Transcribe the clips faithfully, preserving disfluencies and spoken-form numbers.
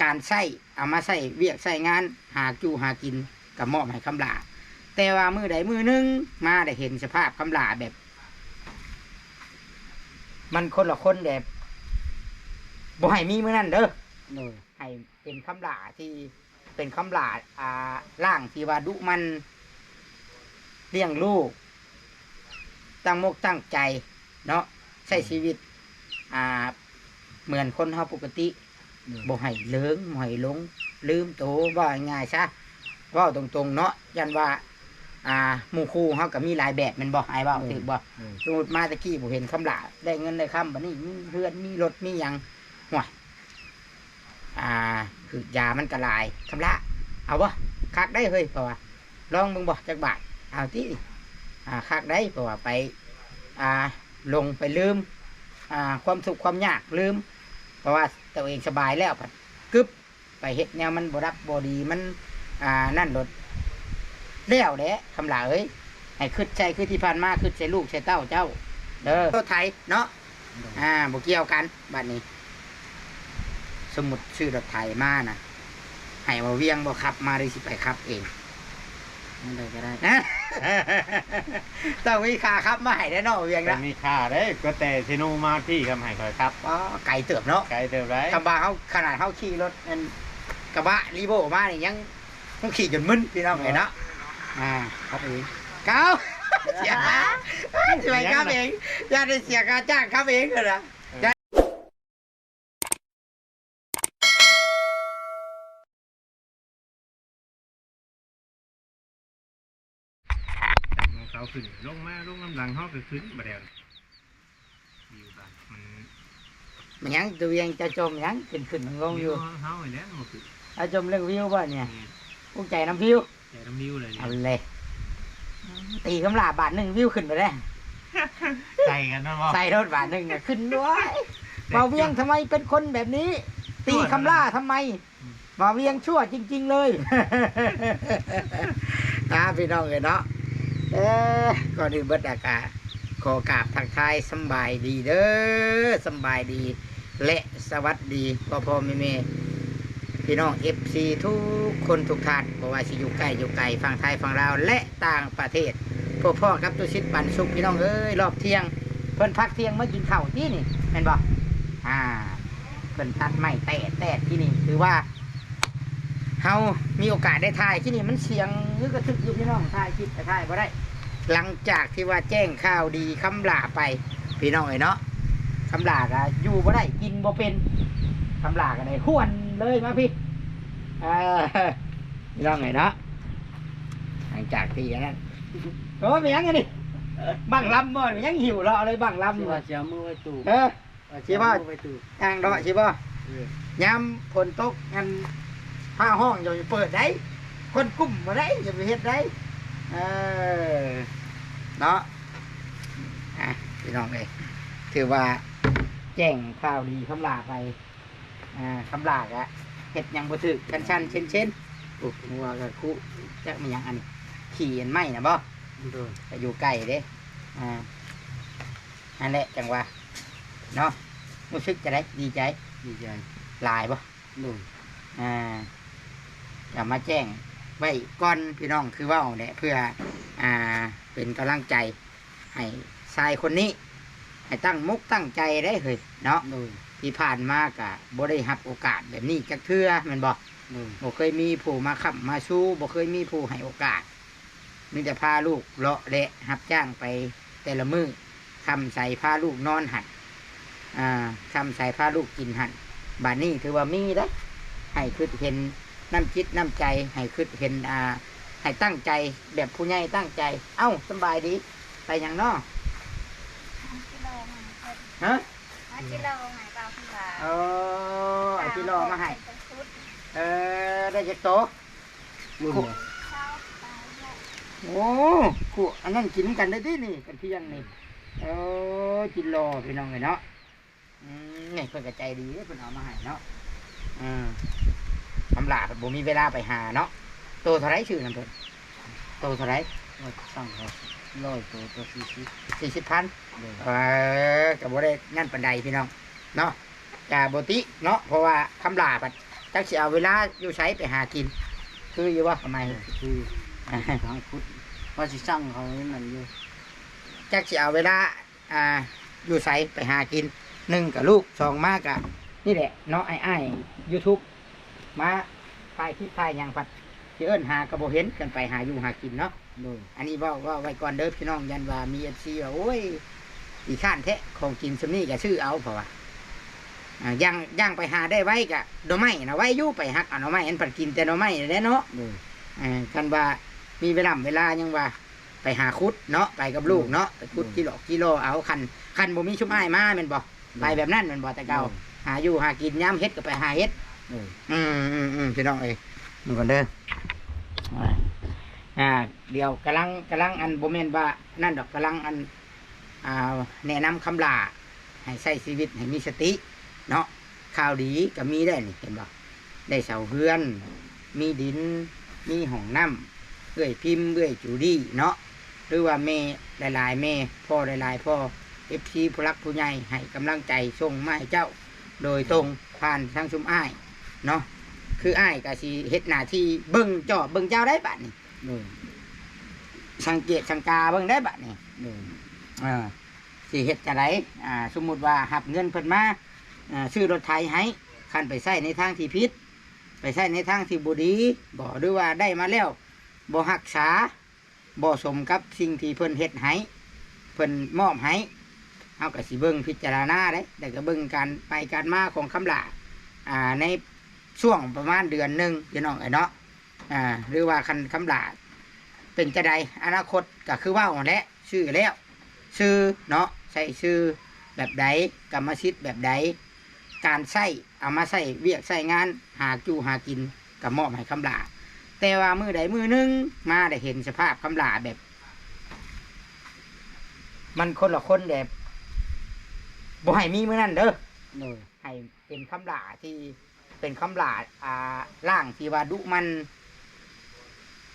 การใช้ เอามาใช้เวียกใช้งาน หาอยู่หากิน ก็มอบให้คำหล้า แต่ว่ามื้อใดมื้อหนึ่งมาได้เห็นสภาพคำหล้าแบบ มันคนละคนแบบ บ่ให้มีมื้อนั้นเด้อ โดย ให้เป็นคำหล้าที่ เป็นคำหล้า อ่า ร่างที่ว่าดุหมั้น เลี้ยงลูก ตั้งมกตั้งใจเนาะ ใช้ชีวิต อ่า เหมือนคนเฮาปกติ โดย บ่ให้เหลิง บ่ให้หลง ลืมโต เว้าง่ายๆซะ เว้าตรงๆเนาะ ย้านว่า อ่า หมู่คู่เฮาก็มีหลายแบบแม่นบ่ อ้ายเว้า โดย ถืกบ่ โดย สมมุติมาแต่กี้บ่เห็นคำหล้า ได้เงินได้คำ บัดนี้มีเฮือนมีรถมีหยัง ห้วย อ่า คือยามันก็หลาย คำหล้า เอาบ่ คักได้เฮ้ย เพราะว่า ลองเบิ่งบ่ จักบาท เอาติ อ่า คักได้ เพราะว่าไป อ่า หลงไปลืม อ่า ความทุกข์ความยากลืม เพราะว่าตัวเองสบายแล้ว พัดกึ๊บ ไปเฮ็ดแนวมันบ่รับบ่ดี มัน อ่า นั่นโลด แล้วแหละ คำหล้าเอ้ย ให้คิดใส่คือที่ผ่านมา คิดใส่ลูกใส่เต้าเจ้า เด้อ รถไถเนาะ อ่า บ่เกี่ยวกัน บัดนี้ สมมุติซื้อรถไถมานะ ให้บ่าวเวียงบ่ขับมา หรือสิไปขับเอง นั่นใดก็ได้ ต้องมีค่าขับมาให้แน่เนาะ บ่าวเวียง ต้อ นะ งมีค่าเด้ ก็แต่เซโนมาพี่ คำให้ข้อยขับ อ๋อ ไกลเติบเนาะ ไกลเติบได๋ คำว่าเฮา ขนาดเฮาขี่รถอันกระบะรีโวมานี่ยัง ต้องขี่จนมึนพี่น้องเอ้ยเนาะ อ่า ครับเอง เก้า เสีย สิไปครับเอง อย่าได้เสียค่าจ้างครับเองเลยนะ เขาขึ้นลงมา ลงน้ำหลังเขาก็ขึ้นบ่แล้ว วิวบ้านมัน มันหยังตัวเวียงจะจมหยัง ขึ้นๆลงๆอยู่ วิวของเขานี่แหละมันขึ้น เอาจมเรื่องวิวบ่เนี่ย แม่น ภูมิใจนำวิว ใจนำวิวเลยเนี่ย เอาเลย ตีคำหล้าบาทหนึ่งวิวขึ้นไปแล้ว ใส่กันนั่นบ่ ใส่รถบาทหนึ่งอะขึ้นด้วย แต่ บ่าวเวียงทำไมเป็นคนแบบนี้ ตีคำหล้าทำไม อืม บ่าวเวียงชั่วจริงๆเลย อ่า พี่น้องเอ้ยเนาะ เอ้อ ก่อนอื่นเบิดอากาศ ขอกราบทักทายสำบายดีเด้อ สำบายดี และสวัสดีพ่อๆแม่ๆ พี่น้อง เอฟซี ทุกคนทุกท่าน บ่ว่าสิอยู่ใกล้อยู่ไกล ฝั่งไทยฝั่งลาว และต่างประเทศ พบพ้อกับตุสิทธิ์ปันสุข พี่น้องเอ้ย รอบเที่ยง เพิ่นพักเที่ยงมากินข้าวที่นี่ แม่นบ่ อ่า เพิ่นตัดไม้แต๊ดๆที่นี่ ถือว่า เฮามีโอกาสได้ถ่ายที่นี่ มันเสียงอึกกระทึกอยู่พี่น้อง ถ่ายคลิปก็ถ่ายบ่ได้ หลังจากที่ว่าแจ้งข่าวดีคำหล้าไป พี่น้องเอ้ยเนาะ คำหล้าก็อยู่บ่ได้ กินบ่เป็น คำหล้าก็ได้หวนเลยมาพี่ เออ พี่น้องเอ้ยเนาะ หลังจากที่อันนั้น โอ้ย มีหยังอันนี้ บั้งลำบ่ มีหยังหิวเลาะเลยบั้งลำ สิว่าสิเอามือไว้ตู้ เออ ว่าสิเอามือไว้ตู้ ย่างเลาะสิบ่ เออ ยามฝนตก อัน ฟ้าฮ้องอย่าไปเปิดได้ คนกุ้มบ่ได้ อย่าไปเฮ็ดได้ เออ เนาะ อ่ะ พี่น้องเอ้ย ถือว่าแจ้งข่าวดีคำหล้าไป อ่า คำหล้าก็เฮ็ดหยังบ่ถืก คันซั่นเช่นๆ โอ้ งัวก็คุ จักแม่นหยังอันนี้ ขี้อันไม้น่ะบ่ โดย ก็อยู่ใกล้เด้ อ่า นั่นแหละจังหวะ เนาะ รู้สึกจะได้ ดีใจ ดีใจ หลายบ่ โดย อ่า ก็มาแจ้งไว้ก่อนพี่น้อง คือเว้าแหละ เพื่อ อ่า เป็นกำลังใจ ให้ชายคนนี้ ให้ตั้งมกตั้งใจได้เฮ้ย เนาะ โดย ที่ผ่านมาก็บ่ได้รับโอกาสแบบนี้จักเทื่อ แม่นบ่ โดย บ่เคยมีผู้มาค้ำมาชู บ่เคยมีผู้ให้โอกาส มีแต่พาลูกเลาะแหละ รับจ้างไปแต่ละมื้อ ค่ำใสพาลูกนอนหั่น อ่า ค่ำใสพาลูกกินหั่น บัดนี้ถือว่ามีเด้ ให้คิดเห็นน้ำจิตน้ำใจ ให้คิดเห็น อ่า ให้ตั้งใจแบบผู้ใหญ่ตั้งใจ เอ้า สำบายดี ไปหยังน้อ ฮะ เอาจิโร่มาให้เบาพี่บ่าว เออ เอาจิโร่มาให้ เป็นชุด เออ ได้จักโต มื้อนี้ โอ้ คู่ อันนั้นกินนำกันได้ตินี่ กันเที่ยงนี่ เออ จิโร่พี่น้องเอ้ยเนาะ อืม นี่เพิ่นก็ใจดีเด้ เพิ่นเอามาให้เนาะ อืม คำหล้าเพิ่นบ่มีเวลาไปหาเนาะ โตเท่าใดซื้อนำเพิ่น โตเท่าใด ร้อย สั่งร้อย ร้อยโต โตสี่สิบ สี่สิบพัน โดย เออ ก็บ่ได้นั่นปานใดพี่น้อง เนาะ กะบ่ติเนาะ เพราะว่าคำหล้าบัดจักสิเอาเวลาอยู่ไสไปหากิน คืออยู่บ่ คำไม คือ ทางพุทธ ว่าสิสั่งเขานั่นอยู่ จักสิเอาเวลา อ่า อยู่ไสไปหากิน หนึ่งกะลูก สองมากะ นี่แหละเนาะ อ้ายๆ YouTube มาถ่ายคลิปถ่ายหยังพัด สิเอิ้นหากะบ่เห็น กันไปหาอยู่หากินเนาะ โดย อันนี้เว้า เว้าไว้ก่อนเด้อพี่น้อง ยันว่ามี เอฟซี ว่า โอ้ย ขี้คร้านแท้ ของกินส่ำนี้กะซื้อเอา เพราะว่า อ่า ย่าง ย่างไปหาได้ไวกะ หน่อไม้นะ ไวอยู่ ไปหักเอาหน่อไม้ อันพัดกินแต่หน่อไม้นั่นแหละเนาะ โดย อ่า คันว่ามีเวลา เวลายังว่า ไปหาขุดเนาะ ไปกับลูกเนาะ โดย ไปขุด โดย จิหลอกจิหลอเอา คัน คันบ่มีซุมอ้ายมาแม่นบ่ โดย ไปแบบนั้นแม่นบ่ แต่เก่า โดย หาอยู่หากิน ยามเฮ็ดกะไปหาเฮ็ด โดย อืม อืม อืม พี่น้องเอ้ย เบิ่งก่อนเด้อ อ่า อ่า เดี๋ยวกำลัง กำลังอัน บ่แม่นว่านั่นดอก กำลังอัน อ่า แนะนำคำหล้า ให้ใช้ชีวิตให้มีสติเนาะ ข่าวดีกะมีได้นี่ เห็นบ่ ได้เสาเฮือน มีดิน มีห้องน้ำ เอื้อยพิมพ์ เอื้อยจูดี้เนาะ หรือว่าแม่หลายๆ แม่ พ่อหลายๆ พ่อ เอฟซี ผู้หลักผู้ใหญ่ให้กำลังใจส่งมาให้เจ้า โดยตรงผ่านทางซุมอ้ายเนาะ คืออ้ายกะสิเฮ็ดหน้าที่เบิ่งจอบเบิ่งเจ้าได้บัดนี้ โดย สังเกตสังกาเบิ่งได้บัดนี้ โดย เออ สิเฮ็ดจั่งใด อ่า สมมุติว่ารับเงินเพิ่นมา อ่า ซื้อรถไถให้ คันไปใช้ในทางที่ผิด ไปใช้ในทางที่บ่ดีบ่ หรือว่าได้มาแล้วบ่รักษา บ่สมกับสิ่งที่เพิ่นเฮ็ดให้ เพิ่นมอบให้ เฮากะสิเบิ่งพิจารณาเด้ แล้วกะเบิ่งการไปการมาของคำหล้า อ่า ในช่วงประมาณเดือนหนึ่ง พี่น้องเอ้ยเนาะ อ่า หรือว่าคันคำหล้าเป็นจั่งใด อนาคตกะคือเว้าหั้นแหละ ซื้อแล้ว ซื้อเนาะ ใช้ซื้อแบบใด กรรมสิทธิ์แบบใด การใช้ เอามาใช้เวียกใช้งาน หาอยู่หากิน กะมอบให้คำหล้า แต่ว่ามื้อใดมื้อหนึ่งมาได้เห็นสภาพคำหล้าแบบ มันคนละคนแบบ บ่ให้มีมื้อนั้นเด้อ โดย ให้เป็นคำหล้าที่ เป็นคำหล้า อ่า ร่างที่ว่าดุหมั้น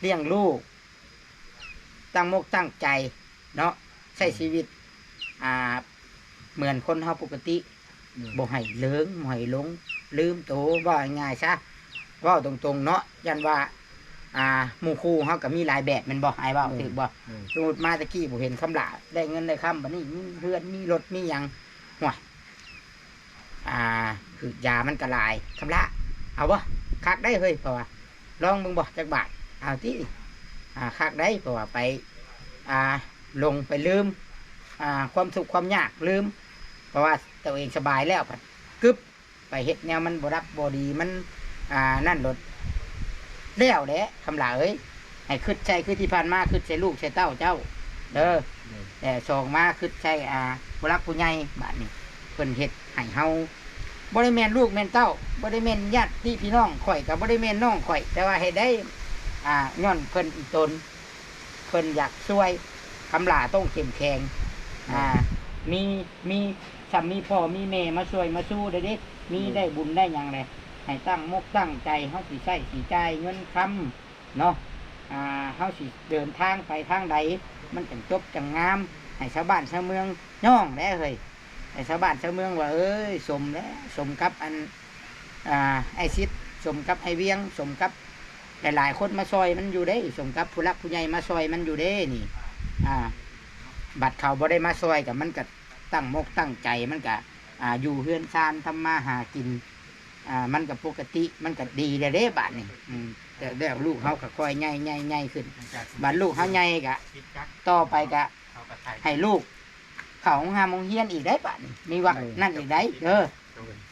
เลี้ยงลูก ตั้งมกตั้งใจเนาะ ใช้ชีวิต อ่า เหมือนคนเฮาปกติ อืม บ่ให้เหลิง บ่ให้หลง ลืมโต เว้าง่ายๆซะ เว้าตรงๆเนาะ ย้านว่า อ่า หมู่คู่เฮากะมีหลายแบบแม่นบ่ อ้ายเว้า อืม ถืกบ่ อืม สมมุติมาแต่กี้บ่เห็นคำหล้า ได้เงินได้คำ บัดนี้มีเฮือนมีรถมีหยัง ห่วย อ่า คือยามันกะหลาย คำหล้า เอาบ่ คักได้เฮ้ย เพราะว่า ลองเบิ่งบ่ จักบาท เอาติ อ่า คักได้ เพราะว่าไป อ่า หลงไปลืม อ่า ความทุกข์ความยากลืม เพราะว่าตัวเองสบายแล้ว พัด กึ๊บ ไปเฮ็ดแนวมันบ่ดับบ่ดี มัน อ่า นั่นโลด แล้วแหละ คำหล้าเอ้ย ให้คิดใส่คือที่ผ่านมา คิดใส่ลูกใส่เต้าเจ้า เด้อ โดย แต่สองมาคิดใส่ อ่า ผู้หลักผู้ใหญ่ บาดนี้ เพิ่นเฮ็ดให้เฮา บ่ได้แม่นลูกแม่นเต้า บ่ได้แม่นญาติพี่น้อง ข้อยกะบ่ได้แม่นน้องข้อย แต่ว่าเฮ็ดได้ อ่า ย้อนเพิ่นอีตน เพิ่นอยากช่วย คำหล้าต้องเข้มแข็ง อ่า มี มี ส่ำมีพ่อมีแม่มาช่วยมาสู้ได้เด้ มี อืม ได้บุญได้หยังแหละ ให้ตั้งมกตั้งใจ เฮาสิใช้สิจ่ายเงินคำเนาะ อ่า เฮาสิเดินทางไปทางใด มันจั่งจบจั่งงาม ให้ชาวบ้านชาวเมืองย่องแหละเฮ้ย ให้ชาวบ้านชาวเมืองว่า เอ้ย สมแล้ว สมกับอัน อ่า อ้ายสิทธิ์ สมกับอ้ายเวียง สมกับหลายๆคนมาซ่อยมันอยู่เด้ สมกับผู้หลักผู้ใหญ่มาซ่อยมันอยู่เด้นี่ อ่า บัดเขาบ่ได้มาซ่อยกะ มันกะตั้งมกตั้งใจ มันกะ อ่า อยู่เฮือนซานทำมาหากิน อ่า มันกะปกติ มันกะดีแล้วเด้บาดนี้ อืม แต่แล้วลูกเฮากะค่อยใหญ่ ใหญ่ ใหญ่ขึ้น บาดลูกเฮาใหญ่กะ ต่อไปกะ ให้ลูก เข้าโรงหามโรงเฮียนอีกได้บาดนี้ มีวัก เออ นั่นอีกได้ เออ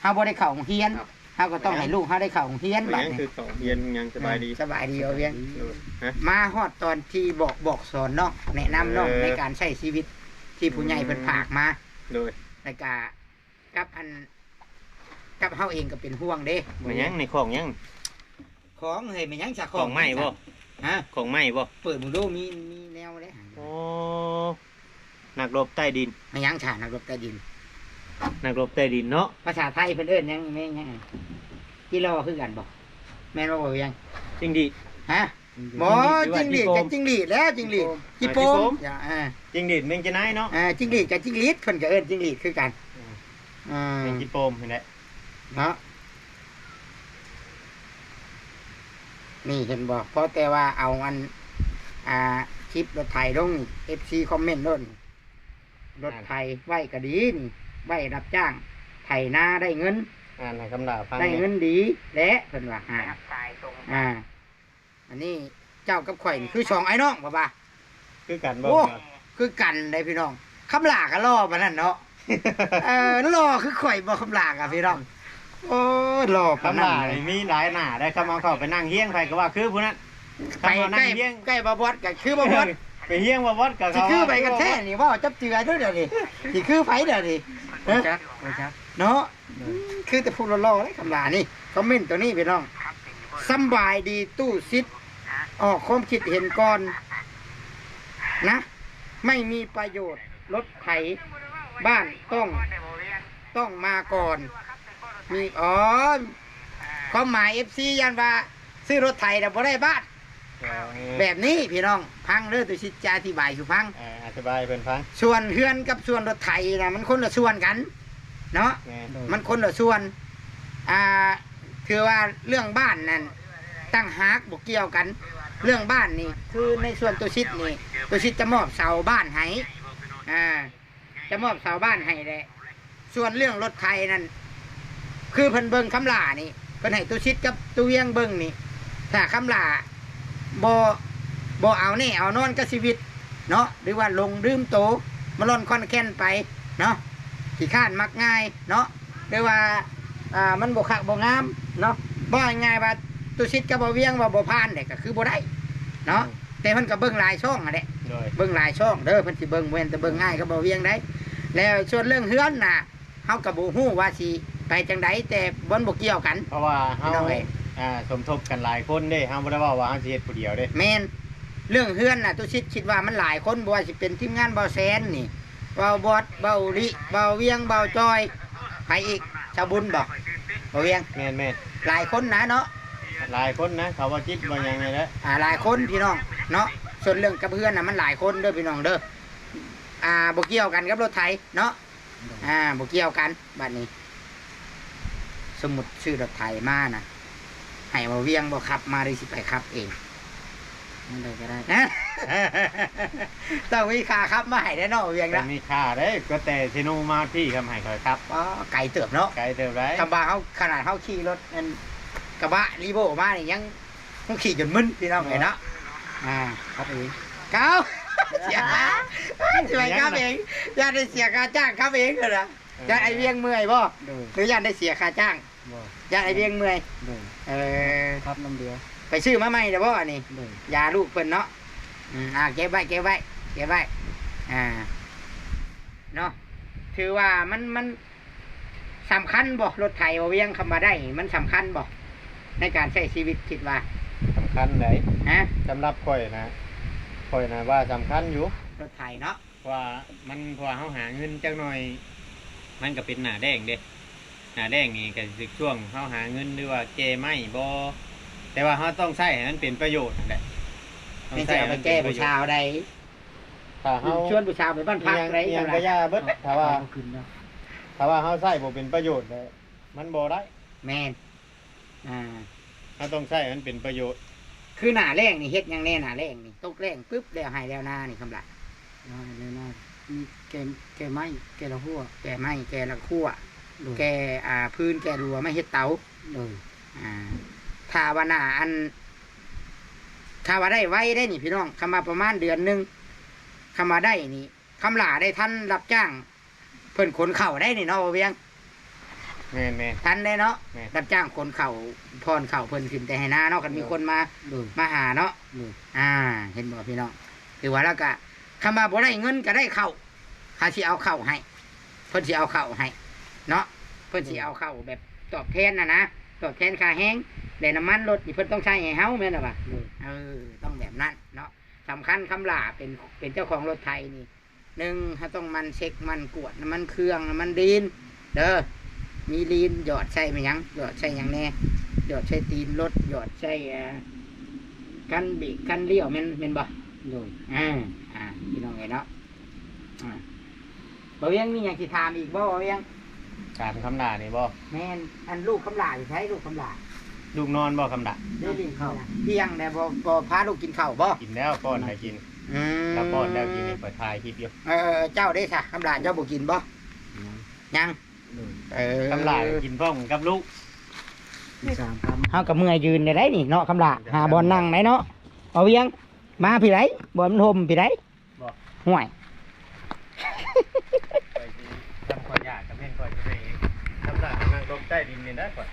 เฮาบ่ได้เข้าโรงเฮียน ครับ เฮาก็ต้องให้ลูกเฮาได้เข้าโรงเฮียน แม่น บาดนี้ คือเข้าโรงเฮียนยังสบายดี สบายดีเอาเวียง เออ ฮะ มาฮอดตอนที่บอก บอกสอนน้อง แนะนำน้อง เออ ในการใช้ชีวิตที่ผู้ใหญ่เพิ่นฝากมา โดย แล้วกะ กับอัน กับเฮาเองก็เป็นห่วงเด้ แม่นหยัง ในของหยัง ของ เฮ้ย แม่นหยังซะ ของ ของไม้บ่ ฮะ ของไม้บ่ เปิดมึงดู มี มีแนวเด้ โอ้ นักรบใต้ดิน แม่นหยังซะ นักรบใต้ดิน นักรบใต้ดินเนาะ ภาษาไทยเพิ่นเอิ้นหยัง แม่นหยัง จิหล่อคือกันบ่ แม่นบ่ บ่เวียง จิงดีด ฮะ บ่ จิงดีด จิงดีด หรือว่าจิงหรีด จิงหรีดแล้ว จิงหรีด จิงโปม จิโปม อย่า อ่า จิงดีดแมงจะนายเนาะ อ่า จิงหรีดกับจิงหรีด เพิ่นก็เอิ้นจิงหรีดคือกัน อืม อ่า แมงจิโปมนี่แหละ เนาะ นี่เห็นบ่ พอแต่ว่าเอาอัน อ่า คลิปรถไถลง เอฟซี คอมเมนต์โลด รถไถไว้ก็ดีนี่ ไว้รับจ้างไถนาได้เงิน อ่านให้คำหลาฟัง ได้เงินดีแหละ เพิ่นว่า อ่า อ่า อันนี้เจ้ากับข่อยนี่คือสองอ้ายน้องบ่ว่า คือกันบ่ โอ้ คือกันเด้พี่น้อง คำหลาก็หล่อปานนั้นเนาะ เออ หล่อคือข่อยบ่ คำหลาอะพี่น้อง โอ้ หล่อปานนั้น คำหลา เลย นี่มีหลายหน้าได้ คำเอาเข้าไปนั่งเฮียงไผก็ว่าคือผู้นั้น ไป คำเอานั่งเฮียง ใกล้ ใกล้บ่าวบอสก็คือบ่าวบอส ไปเฮียงบ่าวบอสก็ สิคือไปกันแท้นี่ เว้าจับเจือเด้อเดี๋ยวนี้ สิคือไผเดี๋ยวนี้ บ่จัก บ่จัก เนาะ คือแต่ผู้หล่อๆเลย คำหลานี่ คอมเมนต์ตัวนี้พี่น้อง สำบายดีตู้ซิด ออกความคิดเห็นก่อนนะ ไม่มีประโยชน์ รถไถบ้านต้อง ต้องมาก่อน มี อ๋อ ความหมาย เอฟซี ย่านว่าซื้อรถไถน่ะบ่ได้บ้าน อ๋อ แบบนี้พี่น้อง ฟังเด้อ ตู้ซิดจะอธิบายสู่ฟัง อ่า อธิบายให้เพิ่นฟัง ส่วนเฮือนกับส่วนรถไถน่ะ มันคนละส่วนกัน เนาะ แม่น มันคนละส่วน อ่า ถือว่าเรื่องบ้านนั่นต่างหาก บ่เกี่ยวกัน เรื่องบ้านนี่ คือในส่วนตู้ซิดนี่ ตู้ซิดจะมอบเสาบ้านให้ อ่า จะมอบเสาบ้านให้แหละ ส่วนเรื่องรถไถนั่น คือเพิ่นเบิ่งคำหลานี่ เพิ่นให้ตู้ซิดกับตู้เวียงเบิ่งนี่ ถ้าคำหลาบ่ บ่เอาแน่เอานอนกับชีวิตเนาะ หรือว่าหลงลืมโต มาล่อนค่อนแค่นไปเนาะ ขี้คร้านมักง่ายเนาะ หรือว่า อ่า มันบ่คักบ่งามเนาะ เว้าง่ายๆว่าตู้ซิดกับบ่าวเวียงว่าบ่ผ่านเนี่ยก็คือบ่ได้เนาะ อืม แต่เพิ่นก็เบิ่งหลายช่องนั่นแหละ โดย เบิ่งหลายช่องเด้อ เพิ่นสิเบิ่ง บ่แม่นแต่เบิ่งอ้ายกับบ่าวเวียงได้ แล้วส่วนเรื่องเฮือนน่ะ เฮาก็บ่ฮู้ว่าสิไปจั่งใด แต่มันบ่เกี่ยวกัน เพราะว่าเฮา พี่น้องเอ้ย อ่า สมทบกันหลายคนเด้ เฮาบ่ได้เว้าว่าเฮาสิเฮ็ดผู้เดียวเด้ แม่น เรื่องเฮือนน่ะ ตู้ซิดคิดว่ามันหลายคน บ่ว่าสิเป็นทีมงานบ่าวแสนนี่ บ่าวบอส บ่าวลิ บ่าวเวียง บ่าวจอย ไผอีก ชาวบุญบ่ บ่าวเวียง แม่นๆ หลายคนนะเนาะ หลายคนนะ เขาว่าจิตว่าหยังนี่แหละ อ่า หลายคนพี่น้องเนาะ ส่วนเรื่องกับเฮือนน่ะมันหลายคนเด้อพี่น้องเด้อ อ่า บ่เกี่ยวกันกับรถไถเนาะ อ่า บ่เกี่ยวกัน บัดนี้ สมมุติซื้อรถไถมานะ ให้บ่าวเวียงบ่ขับมา หรือสิไปขับเอง นั่นใดก็ได้ ต้องมีค่าขับมาให้แน่เนาะ บ่าวเวียง ต้อ นะ งมีค่าเด้ ก็แต่เซโนมาพี่ คำให้ข้อยขับ อ๋อ ไกลเติบเนาะ ไกลเติบได้ คำว่าเฮา ขนาดเฮาขี่รถอันกระบะรีโวมานี่ยัง เฮาขี่จนมึนพี่น้องเอ้ยเนาะ อ่า ขับเอง เก้า เสียค่า สิไปขับเอง ย่านได้เสียค่าจ้างขับเองเลยนะ เออ ย่านไอ้เวียงเมื่อยบ่ โดย หรือย่านได้เสียค่าจ้าง บ่ ย่านไอ้เวียงเมื่อย โดย เออ ขับนำเดียว ไปซื้อมาใหม่แล้วบ่อันนี้ โดย ยาลูกเพิ่นเนาะ อืม อ่า เก็บไว้ เก็บไว้ เก็บไว้ อ่า เนาะ ถือว่ามัน มันสำคัญบ่ รถไถบ่าวเวียง คำว่าได้นี่มันสำคัญบ่ ในการใช้ชีวิตคิดว่า สำคัญได๋ ฮะ สำหรับข้อยนะ ข้อยนะว่าสำคัญอยู่ รถไถเนาะ เพราะว่ามัน เพราะว่าเฮาหาเงินจักหน่อย มันก็เป็นหน้าแล้งเด้ หน้าแล้งนี่ก็สิช่วงเฮาหาเงิน หรือว่าแก่ไม้บ่ แต่ว่าเฮาต้องใช้ให้มันเป็นประโยชน์นั่นแหละ ต้องใช้ให้มันเป็นประโยชน์ แม่นสิเอาไปแก่ผู้สาวได้ ถ้าเฮา ชวนผู้สาวไปบ้านพัก อิหยัง ได้ อิหยัง จังใด ก็อย่าเบิด ถ้าว่า เอาขึ้นเนาะ ถ้าว่าเฮาใช้บ่เป็นประโยชน์เลย มันบ่ได้ แม่น อ่า เฮาต้องใช้ให้มันเป็นประโยชน์ คือหน้าแล้งนี่เฮ็ดหยังแน่ หน้าแล้งนี่ ตกแล้งปึ๊บ แล้วไฮ่แล้วนานี่ คำหลา แล้วไฮ่แล้วนา มีแก่ แก่ไม้ แก่ละหัว แก่ไม้ แก่ละหัว โดย แก่ อ่า ฟืน แก่ลัว มาเฮ็ดเตา โดย อ่า ถ้าว่าหน้าอัน ถ้าว่าได้ไวได้นี่พี่น้อง คำว่าประมาณเดือนหนึ่ง คำว่าได้นี่ คำหลาได้ทันรับจ้าง เพิ่นขนข้าวได้นี่เนาะ บ่าวเวียง แม่นๆ ทันได้เนาะ แม่น รับจ้างขนข้าว ผ่อนข้าวเพิ่นขึ้นแต่ไฮ่นาเนาะ คันมีคนมา โดย มาหาเนาะ โดย อ่า เห็นบ่พี่น้อง ถือว่าแล้วก็ คำว่าบ่ได้เงินก็ได้ข้าว เขาสิเอาข้าวให้ เพิ่นสิเอาข้าวให้ เนาะ เพิ่นสิเอาข้าวแบบตอบแทนน่ะนะ ตอบแทนค่าแรง และน้ำมันรถนี่เพิ่นต้องใช้ให้เฮา แม่นหรือเปล่า โดย เออ ต้องแบบนั้นเนาะ สำคัญ คำหลาเป็น เป็นเจ้าของรถไถนี่ หนึ่ง เฮาต้องหมั่นเช็คหมั่นกวดน้ำมันเครื่อง น้ำมันลีน เด้อ มีลีนหยอดใส่แม่นหยัง หยอดใส่หยังแน่ หยอดใส่ตีนรถ หยอดใส่ อ่า คันเบรกคันเลี้ยว แม่น แม่นบ่ โดย อ่า อ่า พี่น้องเอ้ยเนาะ อ่า บ่าวเวียงมีหยังสิถามอีกบ่ บ่าวเวียง ถามคำด่านี่บ่ แม่น อันลูกคำหลาอยู่ไส ลูกคำหลา ลูกนอนบ่คำด่า ได้ยินเขานะ เที่ยงแล้วบ่ บ่พาลูกกินข้าวบ่ กินแล้ว ป้อนให้กิน อืม แล้วป้อนแล้วกินนี่ เปิดถ่ายคลิปอยู่ เออ เจ้าเด้ซะ คำหลาเจ้าบ่กินบ่ ยัง เออ คำหลากินพร้อมกับลูก อีกสามคำ เฮาก็เมื่อยยืนได้นี่เนาะ คำหลา หาบ่อนนั่งได้เนาะ เอาเวียง มาพี่ได บ่อนมันห่มพี่ได บ่ ห่วย ข้อยสิทำข้อยอยากกับแม่นข้อยสิไปทำหลังนั่งลงใต้ดินนี่นะข้อย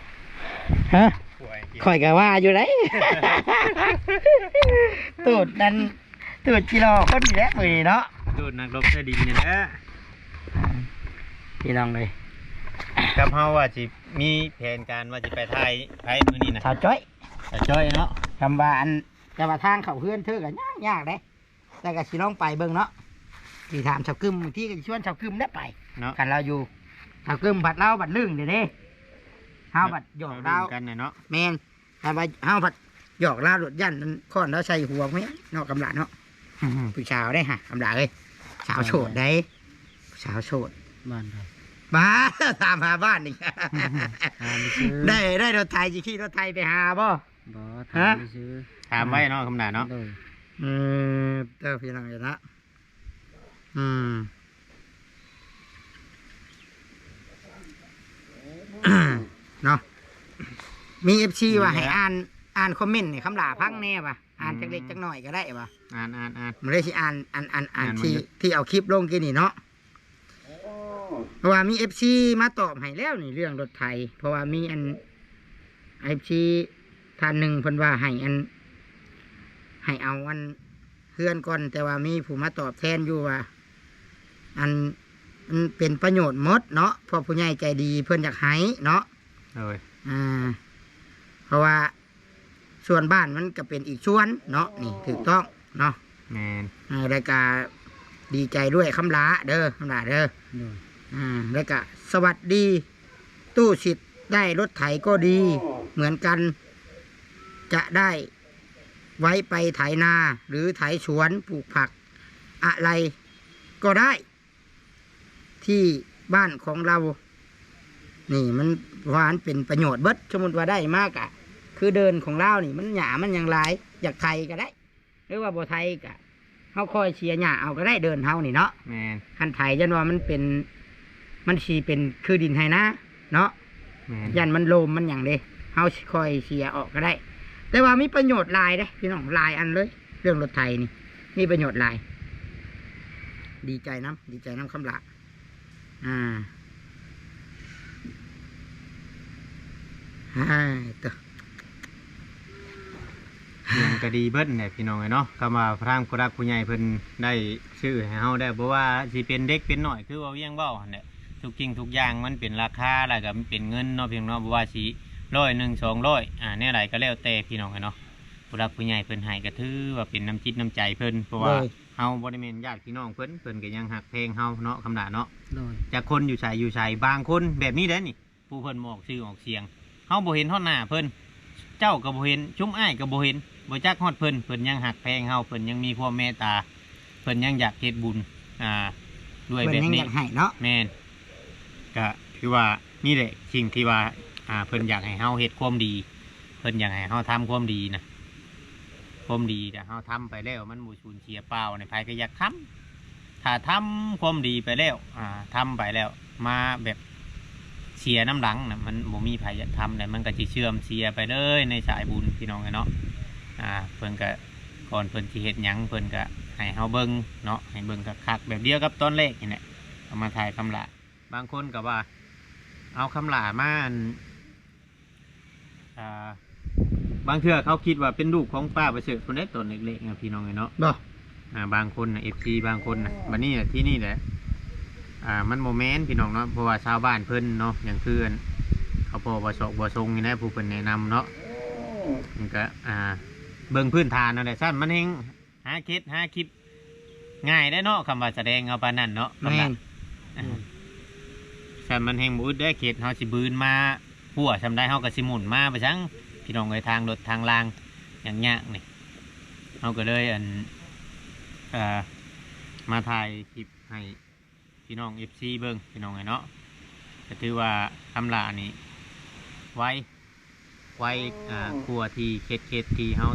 ฮะ ห่วย ข้อยก็ว่าอยู่ได ตูดนั่น ตูดจิหล่อคนนี้แหละมื้อนี้เนาะ ตูดนักลบใต้ดินนี่แหละ พี่น้องเอ้ย กับเฮาว่าสิมีแผนการว่าสิไปถ่ายไผมื้อนี้นะ สาวจ้อย สาวจ้อยเนาะ คำว่าอัน แต่ว่าทางเข้าเฮือนเธอก็ยากยากเด้ แต่ก็สิลองไปเบิ่งเนาะ สิถามสาวกึม บางทีก็สิชวนสาวกึมได้ไป เนาะ คันลาวอยู่ สาวกึมบัดลาวบัดลึงเด้เด้ เฮาบัดหยอกลาว กันน่ะเนาะ แม่น ถ้าว่าเฮาบัดหยอกลาวโลด ย่านมันค้อนลาวใส่หัวแม่นเนาะ คำหลาเนาะ ผู้สาวได้หะ คำหลาเอ้ย สาวโสดได้ สาวโสด บ้านใด บ้า ถามหาบ้านนี่ ถามซื่อ ได้ ได้รถไถ สิขี่รถไถไปหาบ่ บ่ ฮะ ถามซื่อ ถามไว้เนาะ คำหลาเนาะ โดย อืม เด้อพี่น้องเอ้ยเนาะ อืม เนาะ มี เอฟซี ว่าให้อ่าน อ่านคอมเมนต์ให้คำหลาฟังแหน่ว่ะ อ่านจักเล็กจักน้อยก็ได้ว่ะ อ่าน อ่าน อ่าน มันเลยสิอ่าน อ่าน อ่าน อ่าน อ่าน ที่ มันอยู่ ที่เอาคลิปลงกี้นี่เนาะ เพราะว่ามี เอฟซี มาตอบให้แล้วนี่ เรื่องรถไถ เพราะว่ามีอัน เอฟซี ท่านหนึ่งเพิ่นว่าให้อัน ให้เอาอันเฮือนก่อน แต่ว่ามีผู้มาตอบแทนอยู่ว่า อัน มันเป็นประโยชน์หมดเนาะ เพราะผู้ใหญ่ใจดีเพิ่นอยากให้เนาะ โดย อ่า เพราะว่าส่วนบ้านมันก็เป็นอีกส่วนเนาะ นี่ถูกต้องเนาะ แม่น เออ แล้วก็ดีใจด้วยคำหลาเด้อ คำหลาเด้อ โดย อ่า แล้วก็สวัสดี ตู้สิทธิ์ได้รถไถก็ดีเหมือนกัน จะได้ไว้ไปไถนา หรือไถสวนปลูกผักอะไรก็ได้ ที่บ้านของเรา นี่มันว่ามันเป็นประโยชน์เบิด สมมุติว่าได้มากอะ คือเดินของลาวนี่มันหญ้ามันหยังหลาย อยากไถก็ได้ หรือว่าบ่ไถก็ เฮาคอยเสียหญ้าเอาก็ได้ เดินเฮานี่เนาะ แม่น คันไถจนว่ามันเป็น มันสิเป็นคือดินไถนาเนาะ แม่น ย่านมันโลมมันหยังเด้ เฮาสิคอยเสียออกก็ได้ แต่ว่ามีประโยชน์หลายเด้พี่น้อง หลายอันเลย เรื่องรถไถนี่ มีประโยชน์หลาย ดีใจนำ ดีใจนำคำหลา อ่า อ่า ตัว อิหยังก็ดีเบิดแหละพี่น้องเอ้ยเนาะ คำว่าทางผู้หลักผู้ใหญ่เพิ่นได้ซื้อให้เฮาได้ บ่ว่าสิเป็นเด็กเป็นน้อย คือว่าเวียงเว้าหั่นแหละ ทุกสิ่งทุกอย่างมันเป็นราคา แล้วก็มันเป็นเงินเนาะพี่น้องเนาะ บ่ว่าสิร้อยหนึ่ง สองร้อย อ่า แนวใดก็แล้วแต่พี่น้องเอ้ยเนาะ ผู้หลักผู้ใหญ่เพิ่นให้ก็ถือว่าเป็นน้ำจิตน้ำใจเพิ่น เพราะว่า โดย เฮาบ่ได้แม่นญาติพี่น้องเพิ่น เพิ่นก็ยังฮักแพงเฮาเนาะ คำหลาเนาะ โดย จักคนอยู่ไสอยู่ไส บางคนแบบนี้เด้นี่ ผู้เพิ่นบ่ออกชื่อออกเสียง เฮาบ่เห็นฮอดหน้าเพิ่น เจ้าก็บ่เห็น ชุมอ้ายก็บ่เห็น บ่จักฮอดเพิ่น เพิ่นยังฮักแพงเฮา เพิ่นยังมีความเมตตา เพิ่นยังอยากเฮ็ดบุญ อ่า ด้วยแบบนี้ เพิ่นยังอยากให้เนาะ แม่น ก็ถือว่านี่แหละสิ่งที่ว่า อ่า เพิ่นอยากให้เฮาเฮ็ดความดี เพิ่นอยากให้เฮาทำความดีนะ ความดีถ้าเฮาทำไปแล้วมันบ่สูญเสียเปล่านี่ ไผก็อยากทำ ถ้าทำความดีไปแล้ว อ่า ทำไปแล้ว มาแบบเสียนำหลังน่ะ มันบ่มีไผอยากทำแล้ว มันก็สิเสื่อมเสียไปเลยในสายบุญพี่น้องเอ้ยเนาะ อ่า เพิ่นก็ ก่อนเพิ่นสิเฮ็ดหยัง เพิ่นก็ให้เฮาเบิ่งเนาะ ให้เบิ่งคักๆ แบบเดียวกับตอนแรกนี่แหละ เอามาถ่ายคำหลา บางคนก็ว่า เอาคำหลามาอัน อ่า บางเทื่อเขาคิดว่าเป็นลูกของป้าประเสริฐพุ้นเด้ ตอนเล็กๆ นะพี่น้องเอ้ยเนาะ บ่ อ่า บางคนน่ะ เอฟซี บางคนน่ะ บัดนี้น่ะ ที่นี่แหละ อ่า มันบ่แม่นพี่น้องเนาะ เพราะว่าชาวบ้านเพิ่นเนาะ อย่างคืออัน เขาพ่อบ่ซอกบ่ซงนี่แหละ ผู้เพิ่นแนะนำเนาะ มันก็ อ่า เบิ่งพื้นฐานนั่นแหละ ซั่นมันแฮง หาเฮ็ดหาคลิปง่ายได้เนาะ คำว่าแสดงเอาปานนั้นเนาะ แม่น คำว่า อ่า อืม ซั่นมันแฮงบ่อึดได้ เฮ็ดเฮาสิบืนมาพั่วส่ำใด เฮาก็สิหมุนมาไปซัง พี่น้องเอ้ย ทางรถทางรางอย่างยากนี่ เฮาก็เลยอัน เอ่อ มาถ่ายคลิปให้ พี่น้อง เอฟซี เบิ่งพี่น้องเอ้ยเนาะ ก็ถือว่าคำหล้านี่ไว ไว อ่า กว่าที่เคส เคสที่เฮา